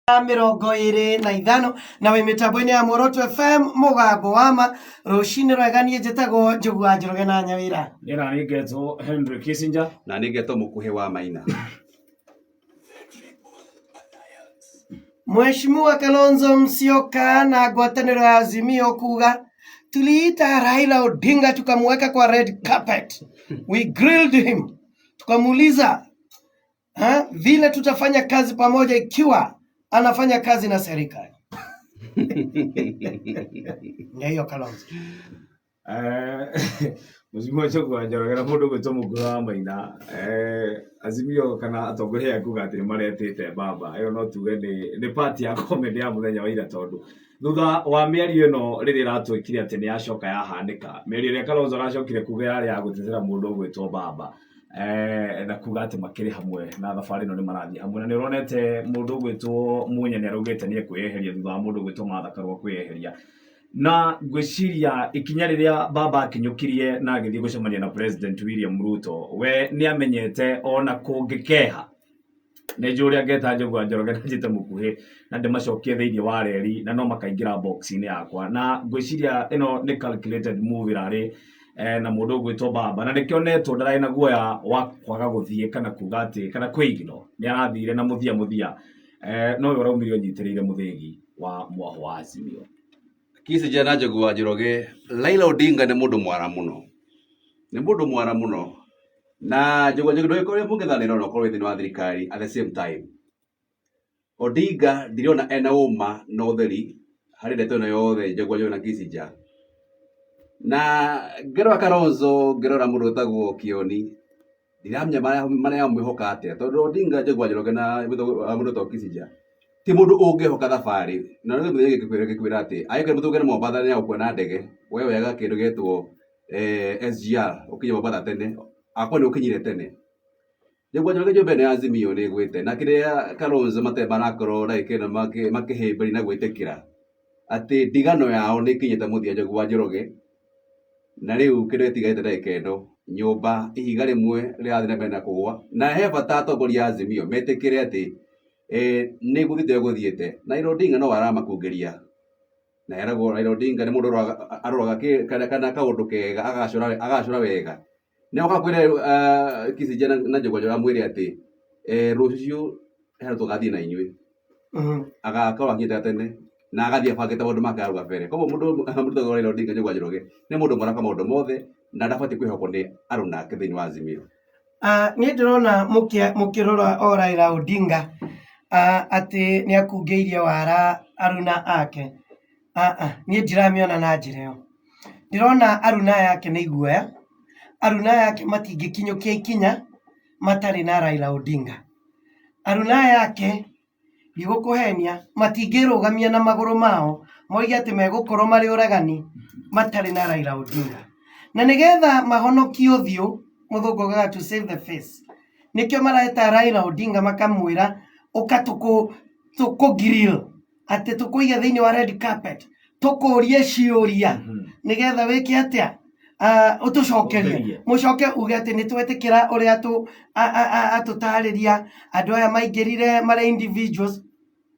25 na wĩ mĩtambo-inĩ ya Muoroto FM mũgambo wa ma. Rũcinĩ rwega, niĩ njĩtagwo Njogu wa Njoroge na Nyawĩra. Niĩ na niĩ ngetwo Henry Kissinger. Na nĩ ngetwo Mũkuhĩ wa Maina. Mheshimiwa Kalonzo Musyoka na ngwatanĩro ya Azimio kuga tuliita Raila Odinga tukamweka kwa red carpet. We grilled him. Tukamuuliza, ha, vile tutafanya kazi pamoja ikiwa anafanya kazi na serikali. Ndio hiyo Kalonzo. Mheshimiwa Njogu wa Njoroge na mũndũ ũgwĩtwo Mũkuhĩ wa Maina, Azimio kana atongoria aya kuga atĩ nĩ maretĩte baba, ĩyo no tuge nĩ part ya comedy ya mũthenya wa ira, tondũ thutha wa mĩario ĩno rĩrĩa ĩratuĩkire atĩ nĩ yacoka yahanĩka, mĩario ĩrĩa Kalonzo aracokire kuga yarĩ ya gũtetera mũndũ ũgwĩtwo baba, na kuga atĩ makĩrĩ hamwe na thabarĩ ĩno nĩ marathiĩ hamwe. Na nĩ ũronete mũndũ ũgwĩtwo Munya nĩ araugĩte nĩ ekwĩyeheria thutha wa mũndũ ũgwĩtwo Martha Karua kwĩyeheria. Na ngwĩciria ikinya rĩrĩa baba akinyũkirie na agĩthiĩ gũcemania na President William Ruto, we nĩ amenyete ona kũngĩkeha nĩ njũĩ ũrĩa ngeta Njogu wa Njoroge na njĩte Mũkuhĩ na ndĩmacokie thĩinĩ wa reri na no makaingĩra box-inĩ yakwa. Na ngwĩciria ĩno nĩ calculated move ĩrarĩ na mũndũ ũgwĩtwo baba, na nĩkĩo netwo ndararĩ na guoya wa kwaga gũthiĩ kana kuga atĩ kana kwĩigno nĩ arathire na mũthia mũthia, nowe ũraumire ũnyitĩrĩire mũthĩgi wa mwaho wa Azimio. Kissinger na Njogu wa Njoroge, Raila Odinga nĩ mũndũ mwara mũno. Nĩ mũndũ mwara mũno. Na Njogu wa Njoroge, ndũgĩkorwo mũng'ethanĩro na ũkorwo wĩ thĩinĩ wa thirikari at the same time. Odinga ndirona ena ũma na ũtheri harĩ ndeto ĩno yothe, Njogu wa Njoroge na Kissinger. Na ngĩrora Kalonzo, ngĩrora mũndũ wĩtagwo Kioni, ndiramenya maramwĩhoka atĩa, tondũ Odinga, Njogu wa Njoroge na mũndũ wĩtagwo Kissinger ti mũndũ ũngĩhoka thabarĩ. Na rĩu mũthenya ngĩkwĩra atĩ angĩkorwo mũtũngane Mombatha nĩ agũkua na ndege, we oyaga kĩndũ gĩetwo SGR ũkinye Mombatha tene, akorwo nĩ ũkinyire tene. Njogu wa Njoroge, nyũmba ĩno ya Azimio nĩ ĩgwĩte, na kĩrĩa Kalonzo Matemba marakorwo ndagĩka ĩno makĩhĩmbĩria na gwĩtĩkĩra atĩ ndigano yao nĩ ĩkinyĩte mũthia, Njogu wa Njoroge, na rĩu kĩndũ gĩtigarĩte ndagĩka ĩno, nyũmba ihiga rĩmwe rĩrathiĩ na mbere na kũgũa. Na he bata atongoria a Azimio metĩkĩre atĩ nĩ gũthiĩte gũthiĩte na Raila Odinga no aramakungĩria, na eragwo Raila Odinga nĩ mũndũ aroraga kana kaũndũ kega agacora wega. Nĩ oka kwĩra Kissinger na Njogu wa Njoroge amwĩre atĩ rũciũ he handũ tũgathiĩ na inyuĩ, agakorwo akinyĩte tene na agathiĩ abangĩte maũndũ make hau gabere. Koguo mũndũ wĩtagwo Raila Odinga, Njogu wa Njoroge, nĩ mũndũ mwara kwa maũndũ mothe na ndabatiĩ kwĩhokwo nĩ aruna ake thĩinĩ wa Azimio. Niĩ ndĩrona mũkĩrora o Raila Odinga atĩ nĩ akungĩirie wara aruna ake. Niĩ ndiramĩona na njĩra ĩyo. Ndĩrona aruna aya ake nĩ iguoya, aruna aya ake matingĩkinyũkia ikinya matarĩ na Raila Odinga. Aruna aya ake, ndigũkũhenia, matingĩrũgamia na magũrũ mao moige atĩ megũkorwo marĩ ũregani matarĩ na Raila Odinga. Na nĩgetha mahonokie ũthiũ, mũthũngũ augaga to save the face, nĩkĩo mareta Raila Odinga makamwĩra ũka tũkũ grill, atĩ tũkũige thĩinĩ wa red carpet, tũkũrie ciũria nĩgetha wĩke atĩa, ũtũcokerie. Ũtherie. Mũcoke uge atĩ nĩ twetĩkĩra ũrĩa atũtarĩria andũ aya maingĩrire marĩ individuals.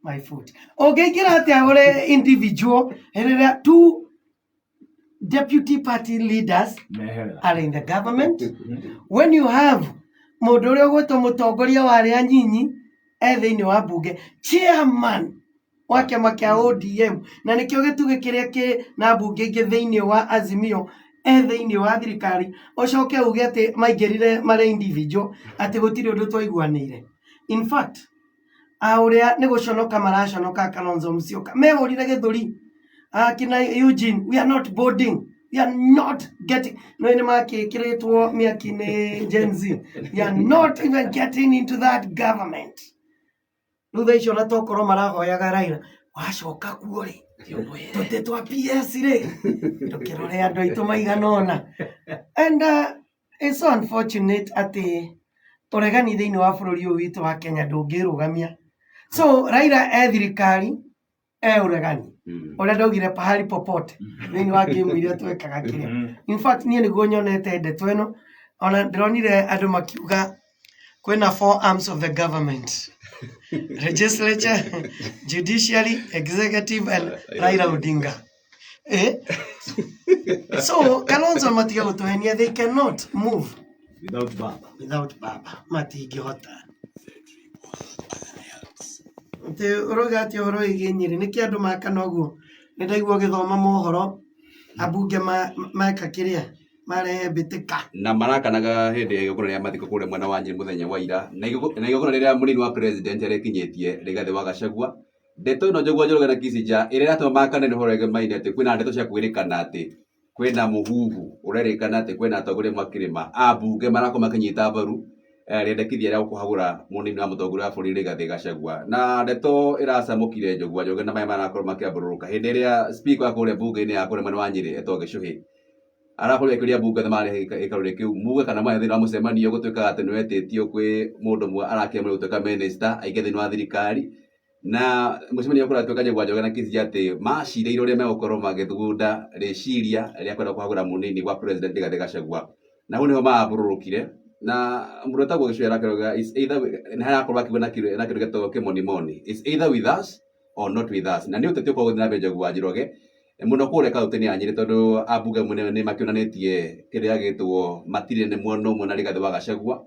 My foot, ũngĩingĩra atĩa ũrĩ individual hĩndĩ ĩrĩa two deputy party leaders meherera are in the government, when you have mũndũ ũrĩa ũgwĩtwo mũtongoria wa arĩa anyinyi e thĩinĩ wa mbunge, chairman wa kĩama kĩa ODM, na nĩkĩo gĩtugĩ kĩrĩa kĩ na mbunge ingĩ thĩinĩ wa Azimio, e thĩinĩ wa thirikari, ũcoke uge atĩ maingĩrire marĩ individual, atĩ gũtirĩ ũndũ twaiguanĩire? In fact, a ũrĩa nĩ gũconoka maraconoka, Kalonzo Musyoka mehũrire gĩthũri akina Eugene, "We are not boarding, we are not getting." No nĩ makĩkĩrĩtwo mĩaki nĩ Gen Z, "We are not even getting into that government." Rĩu thaa icio na tokorwo marahoyaga Raila wacoka kuo rĩ, tũtĩ twa PS rĩ, ndũkĩrore andũ aitũ maigana ũna. And it's so unfortunate atĩ ũregani thĩinĩ wa bũrũri ũyũ witũ wa Kenya ndũngĩrũgamia. So Raila e thirikari, e ũregani, ũrĩa ndaugire pahali popote thĩinĩ wa game iria twekaga kĩrĩa. In fact, niĩ nĩguo nyonete ndeto ĩno, ona ndĩronire andũ makiuga kwĩna four arms of the government. Legislature, judiciary, executive and Raila Odinga. Eh? So Kalonzo matiga gũtũhenia, they cannot move without baba. Without baba matingĩhota. Atĩ ũrauga atĩ ũhoro wĩgiĩ Nyĩrĩ nĩkĩ andũ makana ũguo? Nĩ ndaigua ũgĩthoma mohoro ambunge meka kĩrĩa marehe mbĩtĩka. Na marakanaga hĩndĩ ya igongona rĩa mathiko kũrĩa mwena wa Nyĩrĩ mũthenya wa ira, na igongona rĩrĩa mũnini wa president arekinyĩtie Rigathĩ wa Gachagua. Ndeto ĩno, Njogu wa Njoroge na Kissinger, ĩrĩa ĩratũma makane nĩ ũhoro wĩgemaine atĩ kwĩna ndeto cia kwĩrĩkana atĩ kwĩna mũhuhu ũrerĩkana atĩ kwĩna atongoria makĩrĩma ambunge marakorwo makĩnyita mbaru rĩendekithia rĩa kũhagũra mũnini wa mũtongoria wa bũrũri Rigathĩ Gachagua. Na ndeto ĩracamũkire, Njogu wa Njoroge, na maya marakorwo makĩambũrũrũka hĩndĩ ĩrĩa speaker wa kũrĩa mbunge-inĩ ya kũrĩa mwena wa Nyĩrĩ etwo Gĩchũhĩ arakorwo akĩũria mbunge othe marĩ gĩikaro-inĩ kĩu muge kana marĩ thĩinĩ wa mũcemanio gũtuĩkaga atĩ nĩwetĩtio kwĩ mũndũ ũmwe arakĩamũrwo gũtuĩka minister aingĩ thĩinĩ wa thirikari. Na mũcemanio kũratuĩka, Njogu wa Njoroge na Kissinger, atĩ macirĩire ũrĩa megũkorwo magĩthugunda rĩciria rĩa kwenda kũhagũra mũnini wa president Rigathĩ Gachagua, na hau nĩho mambũrũrũkire na mũndũ wĩtagwo Gĩchũhĩ arakĩrauga is either nĩ harakorwo akiuga na kĩndũ gĩtagwo kĩmonimoni, "Is either with us or not with us." Na nĩ ũteti ũkoragwo ũgĩthiĩ na mbere, Njogu wa Njoroge, mũno kũrĩa kaũntĩ-inĩ ya Nyĩrĩ, tondũ ambunge amwe nĩ makĩonanĩtie kĩrĩa gĩtwo matirĩ nĩ mwena ũmwe na Rigathĩ wa Gachagua.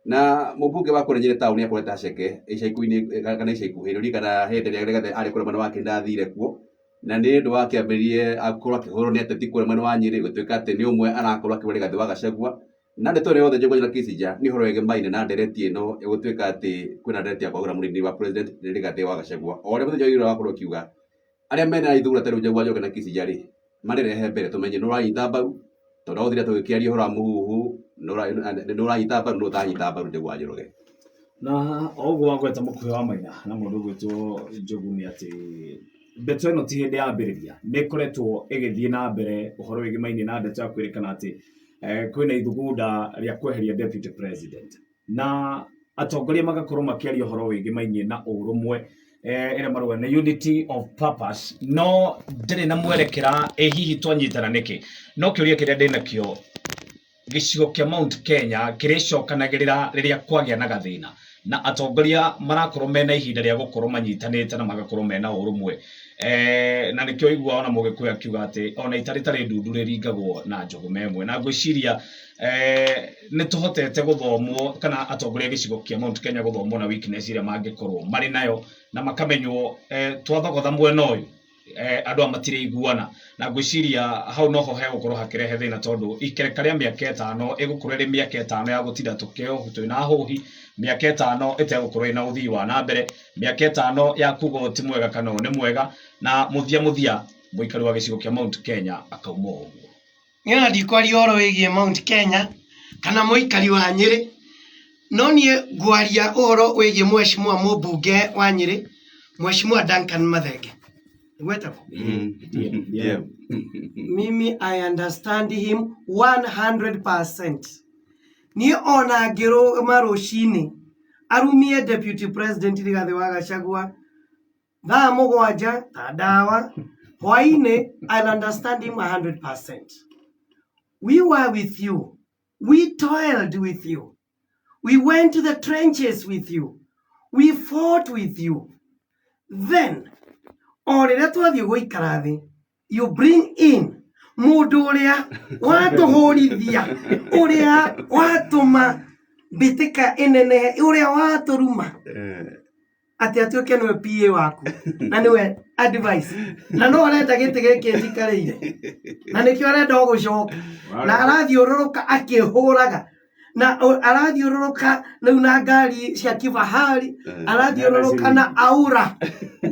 Na mũmbunge wa kũrĩa Nyĩrĩ taũni akoretwo Haceke ica ikuhĩ kana ica ikuhĩ nĩũririkana hĩndĩ ĩrĩa Rigathĩ arĩ kũrĩa mwena wa Kĩrĩ ndathire kuo, na nĩ ũndũ wakĩambĩrĩrie akorwo akĩhũrwo nĩ ateti kũrĩa mwena wa Nyĩrĩ gũtuĩka atĩ nĩ ũmwe arakorwo akĩhũra Rigathĩ wa Gachagua. Na ndeto ĩno yothe, Njogu na Kissinger, nĩ ũhoro wĩgemaine na ndereti ĩno ĩgũtuĩka atĩ kwĩna ndereti ya kwagũra mũnini wa president Rigathĩ wa Gachagua, o ũrĩa mũthenya wa ira wakorwo ũkiuga arĩa mena ithugunda ta rĩu Njogu wa Njoroge na Kissinger rĩ marĩrehe mbere tũmenye nĩ ũranyita mbaru, tondũ agũthire tũgĩkĩaria ũhoro wa mũhuhu nĩ ũranyita mbaru, nĩ ũtanyita mbaru, Njogu wa Njoroge. Na o ũguo wagweta, mũkuhĩ wa Maina na mũndũ ũgwĩtwo Njogu, nĩ atĩ ndeto ĩno ti hĩndĩ yambĩrĩria, nĩ ĩkoretwo ĩgĩthiĩ na mbere ũhoro wĩgĩmainie na ndeto ya kwĩrĩkana atĩ kwĩna ithugunda rĩa kweheria deputy president, na atongoria magakorwo makĩaria ũhoro wĩgĩmainie na ũrũmwe ĩrĩa marauga nĩ unity of purpose, no ndĩrĩ na mwerekera. Ĩ hihi twanyitana nĩkĩ? No kĩũria kĩrĩa ndĩnakĩo, gĩcigo kĩa Mount Kenya kĩrĩcokanagĩrĩra rĩrĩa kwagĩa na gathĩna na atongoria marakorwo mena ihinda rĩa gũkorwo manyitanĩte na magakorwo mena ũrũmwe, na nĩkĩo igua ona Mũgĩkũyũ akiuga atĩ ona ita rĩtarĩ ndundu rĩringagwo na njũgũma ĩmwe. Na ngwĩciria nĩ tũhotete gũthomwo kana atongoria a gĩcigo kĩa Mount Kenya gũthomwo na weakness ĩrĩa mangĩkorwo marĩ nayo na makamenywo twathogotha mwena ũyũ andũ aya matirĩiguana. Na ngwĩciria hau noho hegũkorwo hakĩrehe thĩna, tondũ ikereka rĩa mĩaka 5 ĩgũkorwo ĩrĩ mĩaka 5 ya gũtinda tũkĩo twĩna hũhi, mĩaka 5 ĩtegũkorwo ĩna ũthii wa na mbere, mĩaka 5 ya kuga ũyũ ti mwega kana ũyũ nĩ mwega, na mũthia mũthia mũikari wa gĩcigo kĩa Mount Kenya akauma o ũguo. Niĩ ona ndikwaria ũhoro wĩgiĩ Mount Kenya kana mũikari wa Nyĩrĩ, no niĩ ngwaria ũhoro wĩgiĩ mheshimiwa mũmbunge wa Nyĩrĩ, Mheshimiwa Duncan Mathenge. Nĩguo etagwo? Yeah. Mimi I understand him 100%. Niĩ ona ngĩrũgama rũcinĩ arumie deputy president Rigathĩ wa Gachagua thaa 7 ta ndawa hwainĩ, I'll understand him 100%. We were with you. We toiled with you. We went to the trenches with you. We fought with you. Then, o rĩrĩa twathiĩ gũikara thĩ, you bring in mũndũ ũrĩa watũhũrithia, ũrĩa watũma mbĩtĩka ĩnenehe, ũrĩa watũruma, atĩ atuĩke nĩwe PA waku na nĩwe advice, na no arenda gĩtĩ gĩkĩ njikarĩire na nĩkĩo arenda o gũcoka na arathiũrũrũka akĩhũraga na arathiũrũrũka rĩu na ngari cia kifahari, arathiũrũrũka na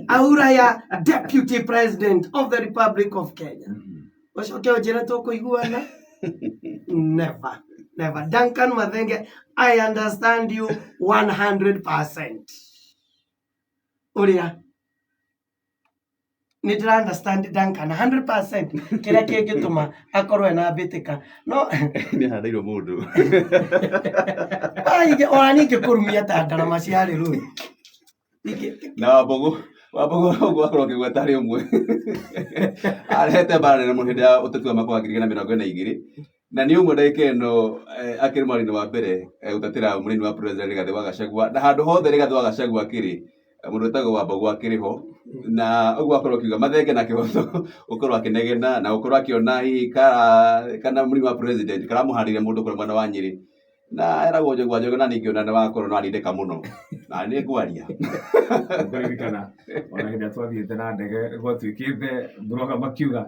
aura ya deputy president of the Republic of Kenya. Ũcoke ũnjĩre tũkũiguana? Never, never. Duncan Mathenge, I understand you 100%. Ũrĩa nĩ ndĩra understand Duncan 100% kĩrĩa kĩngĩtũma akorwo ena mbĩtĩka, no Nĩ ahandairwo mũndũ. Ona niĩ ingĩkũrumia ta ndarama cia rĩrũĩ. Na Wambogo ũguo akorwo akĩgweta harĩ ũmwe arehete mbara nene mũno hĩndĩ ya ũteti wa mwaka wa 2022, na nĩ ũmwe ndagĩka ĩno akĩrĩ mwena-inĩ wa mbere gũtetera mũnini wa president Rigathĩ wa Gachagua, na handũ hothe Rigathĩ wa Gachagua akĩrĩ. Mũndũ wĩtagwo Wambogo akĩrĩ ho na ũguo akorwo akiuga mathenge na kĩhoto gũkorwo akĩnegena na gũkorwo akĩona hihi kana mũrimũ wa president karamũhandĩire mũndũ kũrĩa mwena wa Nyĩrĩ na eragwo Njogu wa Njoroge na ningĩ ona nĩ wakorwo nĩ wanindĩka mũno na nĩ ngwaria. Ngũririkana ona hĩndĩ ĩrĩa twathiĩte na ndege gwatuĩkĩte mburoga makiuga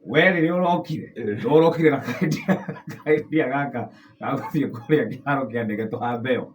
we rĩrĩa ũrokire nĩ ũrokire na kaindia gaka ga gũthiĩ kũrĩa kĩharo kĩa ndege tũhambe yo.